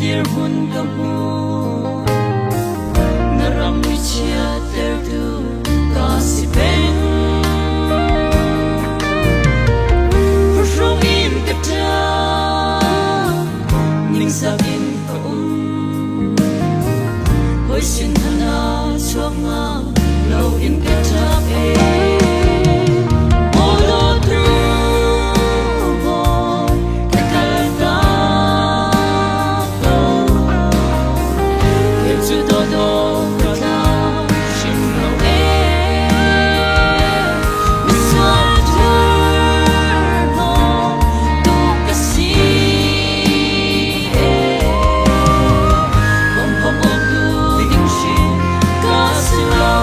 Dirhmun ka hmu. Na ram chiattertu ka si peng. Phuhrung in ka ṭap, ningzak in ka um. Hawi sin hmanh ah chuak ngam lo in ka ṭap ee. Maw dawtu bawi, ka kaltak ko. Kei cu dawdawh ka tla hrim lo ee. Misual thurhnawm tu ka si ee. Phomphom awk duh ding hrim ka si lo.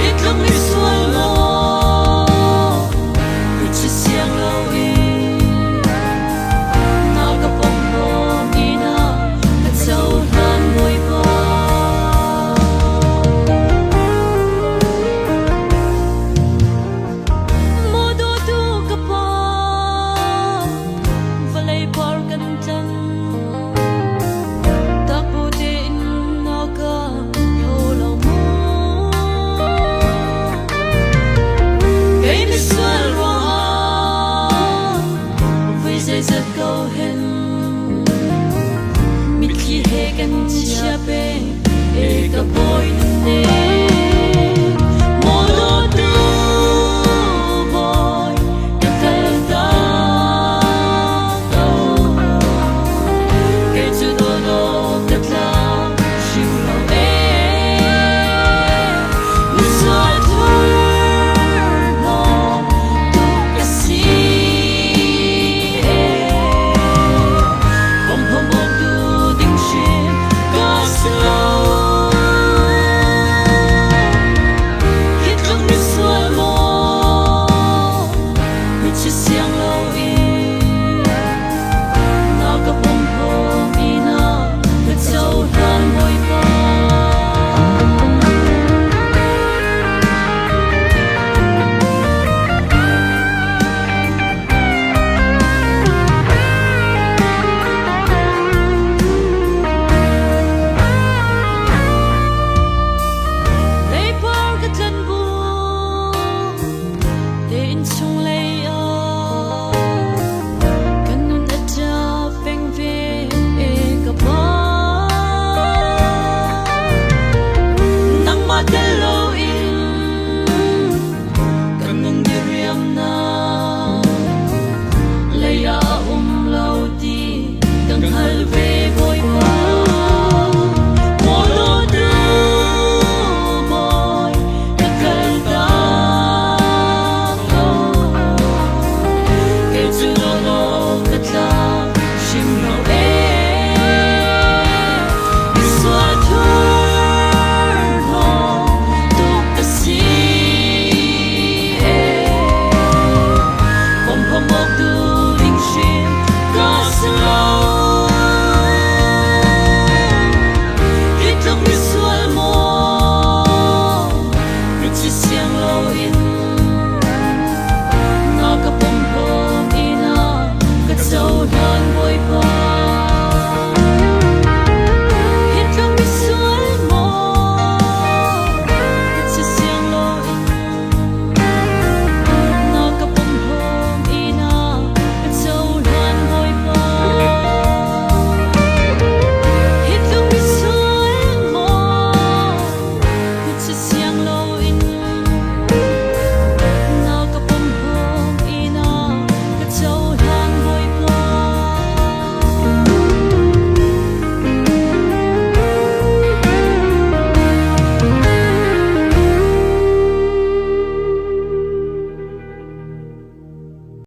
Hi tluk misual maw Kutchi siang loin na ka pom ina ka cohlan Bawipa. Maw dawtu ka pa, vawlei par kan tlang. Takbu tein na ka hlo lo mu. Kei misual ruangah vui zeizat ko hen. Mitthli he kan chia peng e ka bawi nun ne.